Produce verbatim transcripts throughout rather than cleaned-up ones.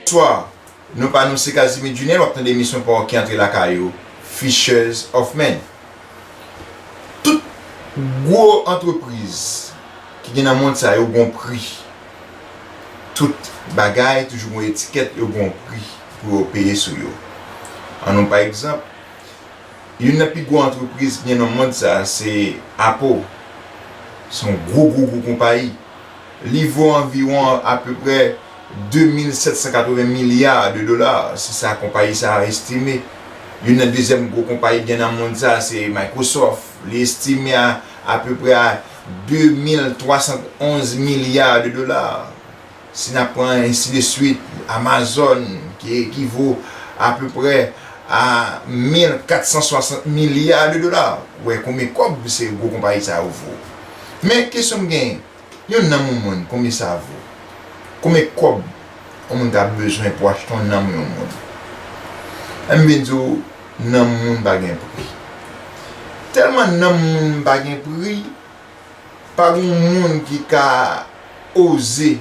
Bonswa, non pa nou se Casimir Junel, w ap tande emisyon pa w ki antre lakay ou, Fishers of Men. Tout gwo antrepriz ki gen nan mond sa yo gon pri. Tout bagay toujou gon etikèt, yo gon pri pou yo peye sou yo. Ann nou pa egzanp, youn nan pi gwo antrepriz ki gen nan mond sa se Apple. Se yon gwo gwo gwo konpayi. Li vo anviwon apeprè de mil sèt san katreven milya de dola, se sa konpayi sa a estime. Youn nan dezyèm gwo konpayi ki gen nan mond sa se Microsoft. Li estime a apeprè a de mil twa san onz milya de dola. Si n ap pran ensi de swit, Amazon ki ekivo apeprè a mil kat san swasant milya de dola. Ou wè konbyen kòb se gwo konpayi sa yo vo. Men kesyon m genyen, yon nanm yon moun, konbyen sa vo? Konbyen kòb yon moun ka bezwen pou achte yon nanm yon moun? M vin di w, nanm moun pa gen pri. Tèlman nanm moun pa gen pri, pa gen moun ki ka oze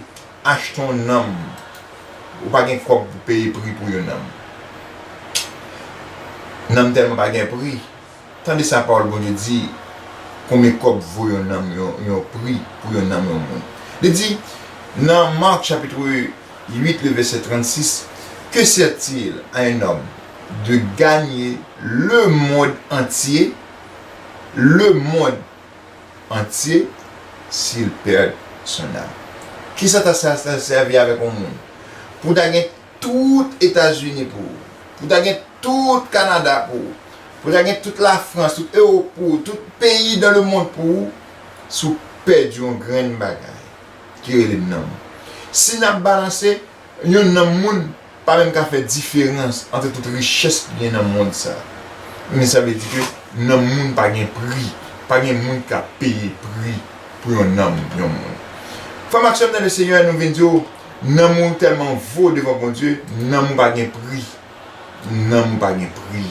achte yon nanm. Ou pa gen kòb pou peye pri pou yon nanm. Nanm tèlman pa gen pri. Tande sa pawòl Bondye di, konbyen kòb vo yon nanm, yon, yon pri pou yon nanm yon moun. Li di, nan Mak chapit uit, le vèsè trannsis, que sert-il à un homme de gagner le monde entier, le monde entier, s'il perd son âme? Kisa ta sa, sa sèvi avèk yon moun? Pou ta gen tout Etazini pou ou, pou ta gen tout Kanada pou ou, pou ta gen tout Lafrans, tout Ewòp pou ou, tout peyi dans le monde pou ou, si w pèdi yon grenn bagay ki rele nanm. Si n ap balanse, yon nanm moun pa menm ka fè diferans ant tout richès ki gen nan mond sa. Men sa vle di ke nanm moun pa gen pri, pa gen moun ki ka peye pri pou yon nanm yon moun. Frè m ak sè m nan le Senyè, nou vin di w, nanm ou tèlman vo devan Bondye, nanm ou pa gen pri. Nanm ou pa gen pri.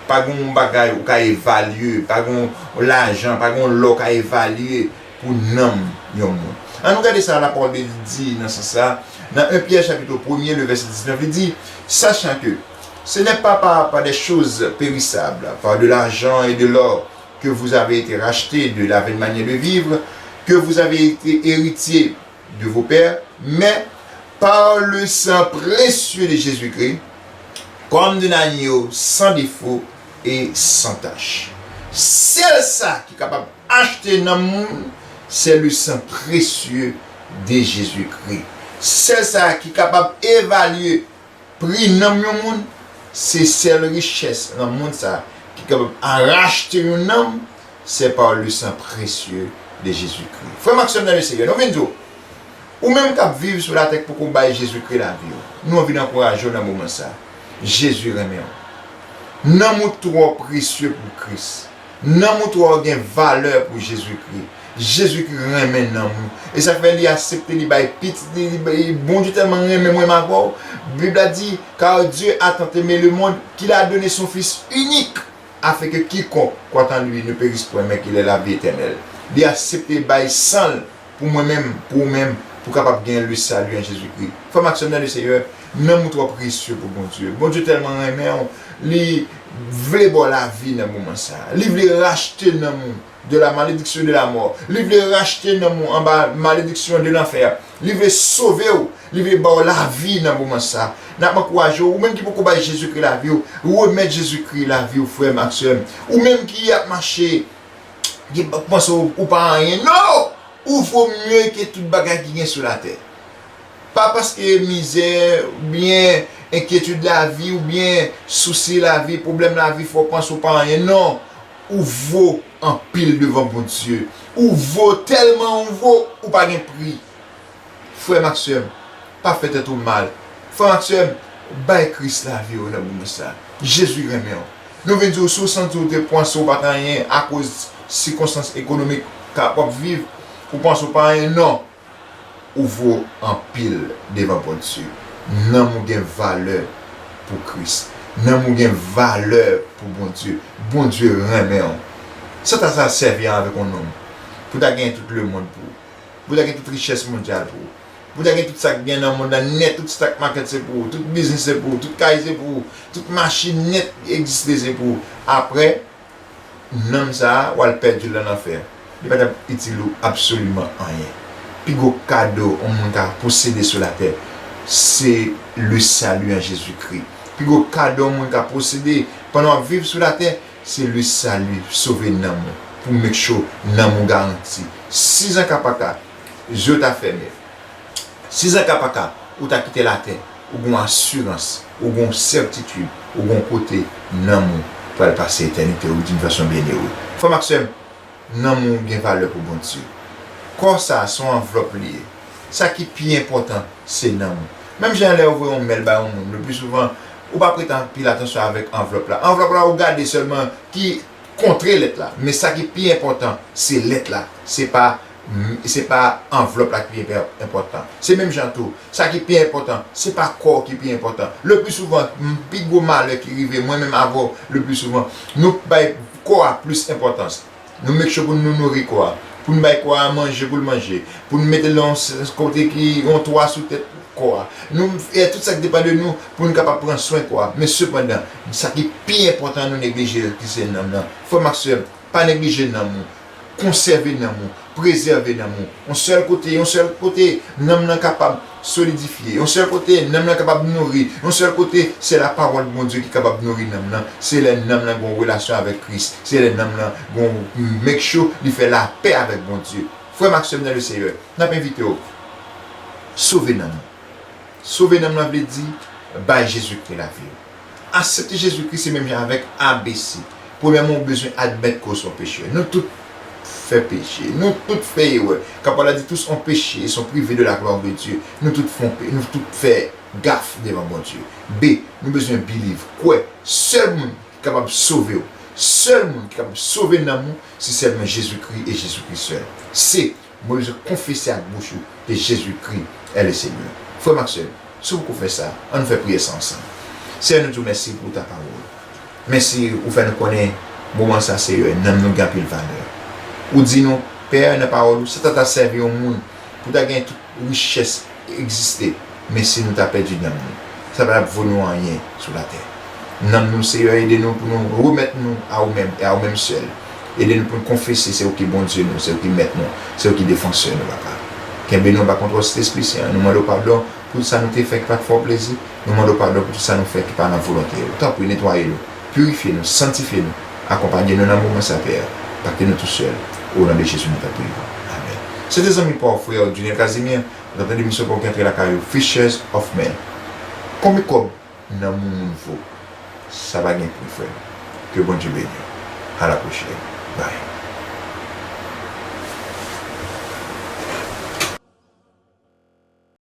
Pa gen yon bagay ou ka evalye, pa gen yon lajan, pa gen yon lò ou ka evalye pou nanm yon moun. Ann nou gade sa lapawòl de Dye di nan sans sa. Nan en Pyè chapit premye, le vèsè diznèf, li di, sachant que ce n'est pas par, par des choses périssables, par de l'argent et de l'or, que vous avez été rachetés de la vaine manière de vivre, que vous avez été héritiers de vos pères, mais par le sang précieux de Jésus-Christ, comme d'un agneau sans défaut et sans tache. Sèl sa ki kapab achte nanm moun, c'est le sang précieux de Jésus-Christ. Sèl sa ki kapab evalye pri nanm yon moun, se sèl richès nan mond sa ki kapab rachte yon nanm, c'est par le sang précieux de Jésus-Christ. Frè m ak sè m nan le Senyè, nou vin di w, ou menm k ap viv sou latè k poko bay Jezikri lavi w, nou anvi ankouraje w nan moman sa. Jezi renmen w. Nanm ou twò presye pou Kris. Nanm ou twò gen valè pou Jezikri. Jezikri renmen nanm ou. E sa fè li aksepte li bay pitit li, li bay, Bondye tèlman renmen mwen m avè w. Bib la di, car Dieu a tant aimé le monde qu'il a donné son Fils unique, afin que quiconque croit en lui ne périsse point, mais qu'il ait la vie éternelle. Li aksepte bay san l pou mwen menm, pou ou menm, pou w kapab gen le salut en Jésus-Christ. Frè m ak sè m nan le Senyè, nanm ou twò presye pou Bondye. Bondye tèlman renmen w, li vle ba w lavi nan moman sa. Li vle rachte nanm ou de la malédiction de la mort. Li vle rachte nanm ou anba malediksyon de lanfè. Li vle sove w. Li vle ba w lavi nan moman sa. N ap ankouraje w, ou menm ki poko bay Jezikri lavi w, remèt Jezikri lavi w, frè m ak sè m. Ou menm ki ap mache, ki panse w, ou pa anyen. Non! Ou vo mye ke tout bagay ki gen sou latè. Pa paske mizè, oubyen enkyetid lavi, oubyen sousi lavi, pwoblèm lavi fè w panse w pa anyen. Non! Ou vo anpil devan Bondye. Ou vo tèlman ou vo, ou pa gen pri. Frè m ak sè m, pa fè tèt ou mal. Frè m ak sè m, bay Kris lavi w nan moman sa. Jezi renmen w. Nou vin di w, si w santi w te panse w pa t anyen akoz sikonstans ekonomik k ap w ap viv, ou panse w pa anyen, non. Ou vo anpil devan Bondye. Nanm ou gen valè pou Kris. Nanm ou gen valè pou Bondye. Bondye renmen w. Sa ta sa sèvi avèk yon nonm pou ta gen tout lemonn pou ou, pou ta gen tout richès mondyal pou ou, Pou w ta gen tout sa k gen nan mond lan nèt, tout stock market se pou ou, tout biznis se pou ou, tout kay se pou ou, tout machin nèt ki egziste se pou ou. Apre, nanm sa a, w al pèdi l nan lanfè. Li pa t ap itil ou absoliman anyen. Pi gwo kado yon moun ka posede sou latè, se le salut en Jésus-Christ. Pi gwo kado yon moun ka posede pandan w ap viv sou latè, se le salut, sove nanm ou, pou make sure nanm ou garanti. Sizan ka pa ka, zye w ta fèmen. Sizan ka pa ka, ou ta kite latè, ou gon asirans, ou gon sètitid, ou gon kote nanm ou pral pase etènite ou d'une façon bien heureux. Frè m ak sè m, nanm ou gen valè pou Bondye. Kò sa a se yon anvlòp li ye. Sa ki pi enpòtan, se nanm ou. Menm jan lè ou voye yon mèl bay yon moun, le pli souvan, ou pa prete anpil atansyon avèk anvlòp la. Anvlòp la, ou gade sèlman ki kontre lèt la. Men sa ki pi enpòtan, se lèt la. Se pa, se pa anvlòp la ki pi enpè- enpòtan. Se menm jan tou, sa ki pi enpòtan, se pa kò w ki pi enpòtan. Le pli souvan, m- pi gwo malè ki rive mwen menm avè w, le pli souvan, nou bay kò a plis enpòtans. Nou make sure pou nou nouri kò a, pou n bay kò a manje pou l manje, pou n mete l nan yon s- kote ki yon twa sou tèt kò a. Nou fè tout sa k depann de nou pou n kapab pran swen kò a. Men sepandan, sa ki pi enpòtan nou neglije ki se nanm nan. Frè m ak sè m, pa neglije nanm ou. Konsève nanm ou. Prezève nanm ou. Yon sèl kote, yon sèl kote nanm nan kapab solidifye. Yon sèl kote nanm nan kapab nouri. Yon sèl kote, se lapawòl Bondye ki kapab nouri nanm nan. Se lè nanm nan gen yon relasyon avèk Kris. Se lè nanm nan gen yon make sure li fè lapè avèk Bondye. Frè m ak sè m nan le Seyè, n ap envite w. Sove nanm ou. Sove nanm nan vle di bay Jezikri lavi w. Aksepte Jezikri se menm jan avèk A B C. Premyèman, ou bezwen admèt ke w se yon pechè. Nou tout fè peche. Nou tout fè erè. Kapab la di tous ont péché et sont privés de la gloire de Dieu. Nou tout fè, nou tout fè gaf devan Bondye. B, nou bezwen believe, kwè. Sèl moun ki kapab sove w, sèl moun ki kapab sove nanm ou, se sèlman Jezikri e Jezikri sèl. C, mwen bezwen konfese ak bouch ou ke Jezikri est le Seigneur. Frè m ak sè m, si w poko fè sa, ann nou fè priyè sa ansanm. Seyè, nou di w mèsi pou ta pawòl. Mèsi, ou fè nou konnen moman sa, Seyè, nanm nou gen anpil valè. Ou di nou, Pè, nan pawòl ou, sa ta ta sèvi yon moun pou ta gen tout richès egziste, men si nou ta pèdi nanm nou, sa pa t ap vo nou anyen sou latè. Nanm nou, Seyè, ede nou pou nou remèt nou a ou menm e a ou menm sèl. Ede nou pou nou konfese se ou ki Bondye nou, se ou ki Mèt nou, se ou ki Defansè nou, Papa. Kenbe nou anba kontwòl Sentespri Sen an. Nou mande w padon pou tout sa nou te fè ki pa t fè w plezi. Nou mande w padon pou tout sa nou fè ki pa nan volonte ou. Tanpri, netwaye nou, pirifye nou, sanktifye nou, akonpanye nou nan moman sa, Pè. Pa kite nou tou sèl. O non de Jezi, nou ta priye. Amèn. Se te zanmi pa w, frè Junel Casimir. Ou t ap tande emisyon pou w ki antre lakay ou, Fishers of Men. Konbyen kòb nanm yon moun vo? Sa pa gen pri, frè m. Ke Bondye beni w. A la pwochèn. Bye.